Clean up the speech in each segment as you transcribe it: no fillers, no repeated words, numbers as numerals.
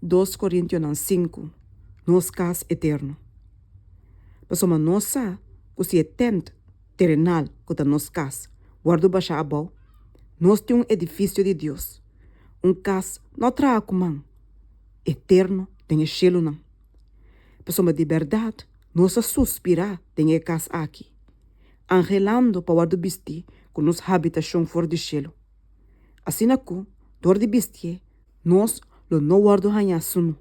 Dos Korintionan sinku, Nos kas eterno. Pasobra nos sa ku si e tènt terenal ku ta nos kas wòrdu bashá abou, nos tin un edifisio di Dios, un kas no traha ku man, eterno den e shelunan. Pasobra di bèrdat nos a suspirá den e kas aki, anhelando pa wòrdu bistí ku nos habitashon for di shelu, asina ku, dor di bistié, nos lo no wòrdu hañá sunu.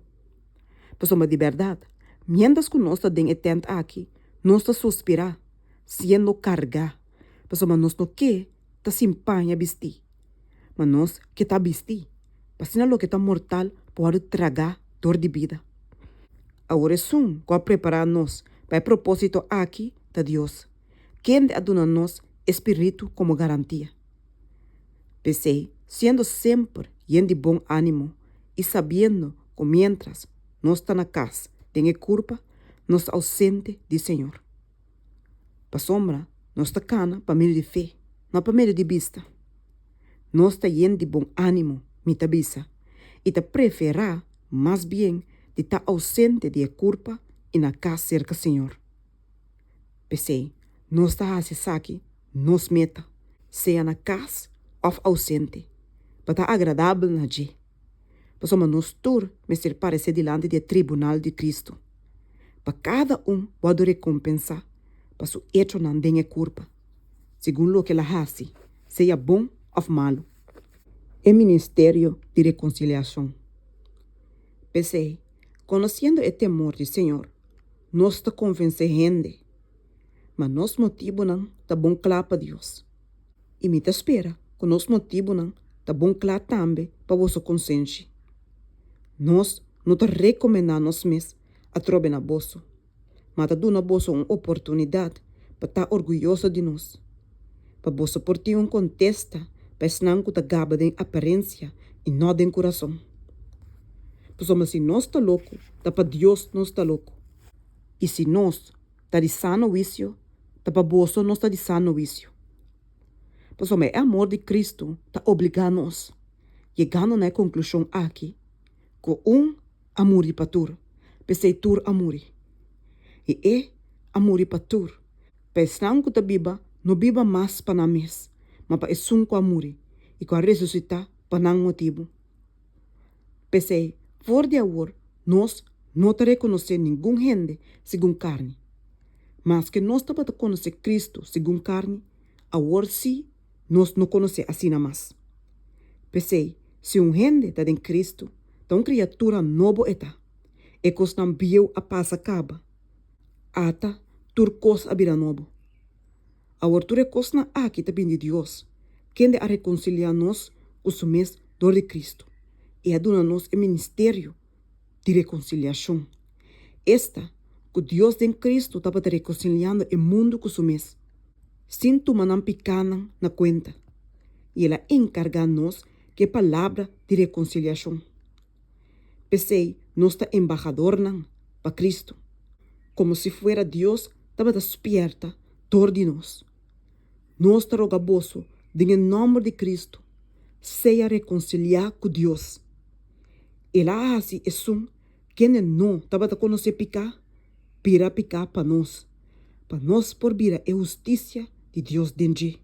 Pasobra di bèrdat, miéntras ku nos ta den e tènt aki, nos ta suspirá, siendo kargá, pasobra nos no ke ta sin paña bistí, ma nos ke ta bistí, pa asina loke ta mortal por wòrdu tragá dor di bida. Awor esun ku a prepará nos pa e propósito aki ta Dios, kende a duna nos e spiritu komo garantia. P'esei, siendo semper yen di bon ánimo i sabiendo ku miéntras nos ta na kas den e kurpa, nos ta ousente di Señor. Pasobra nos ta kana pa medio di fe, no pa medio di bista. Nos ta yen di bon ánimo, mi ta bisa, i ta preferá mas bien di ta ousente di e kurpa i na kas serka Señor. P'esei, nos ta hasi esaki nos meta, sea na kas òf ousente, pa ta agradabel na dje. Pasobra nos tur mester paresé dilanti di e tribunal di Kristu, pa kada un wòrdu rekompensá pa su echonan den e kurpa, segun loke el a hasi, sea bon òf malu. E ministerio di rekonsiliashon. P'esei, konosiendo e temor di Señor, nos ta konvensé hende, ma nos motibunan ta bon kla pa Dios. I mi ta spera ku nos motibunan ta bon kla tambe pa boso konsenshi. Nos no ta rekomendá nos mes atrobe na boso, ma ta duna boso un oportunidat pa ta orguyoso di nos, pa boso por tin un kontesta pa esnan ku ta gaba den aparensia i no den kurason. Pasobra si nos ta loko, ta pa Dios nos ta loko, i si nos ta di sano huisio, ta pa boso nos ta di sano huisio. Pasobra e amor di Kristu ta obligá nos, yegando na e konklushon aki, ku un a muri pa tur, p'esei tur a muri. I e a muri pa tur, pa esnan ku ta biba no biba mas pa nan mes, ma pa esun ku a muri i ku a resusitá pa nan motibu. P'esei, for di awor nos no ta rekonosé ningun hende segun karni. Maske nos tabata konosé Kristu segun karni, awor sí nos no konosé asina mas. P'esei, si un hende ta den Kristu, ta un kriatura nobo e ta. E kosnan bieu a pasa kaba. Ata, tur kos a bira nobo. Awor tur e kosnan aki ta bini di Dios, kende a rekonsiliá nos ku su mes dor di Kristu i a duna nos e ministerio di rekonsiliashon, esta, ku Dios den Kristu tabata rekonsiliando e mundu ku su mes, sin tuma nan pikánan na kuenta, i el a enkargá nos ku e palabra di rekonsiliashon. P'esei nos ta embahadornan pa Kristu, komo si fuera Dios tabata spièrta dor di nos. Nos ta roga boso den e nòmber di Kristu, sea rekonsiliá ku Dios. El a hasi esun kende no tabata konosé piká, bira piká pa nos, pa nos por bira e hustisia di Dios den dje.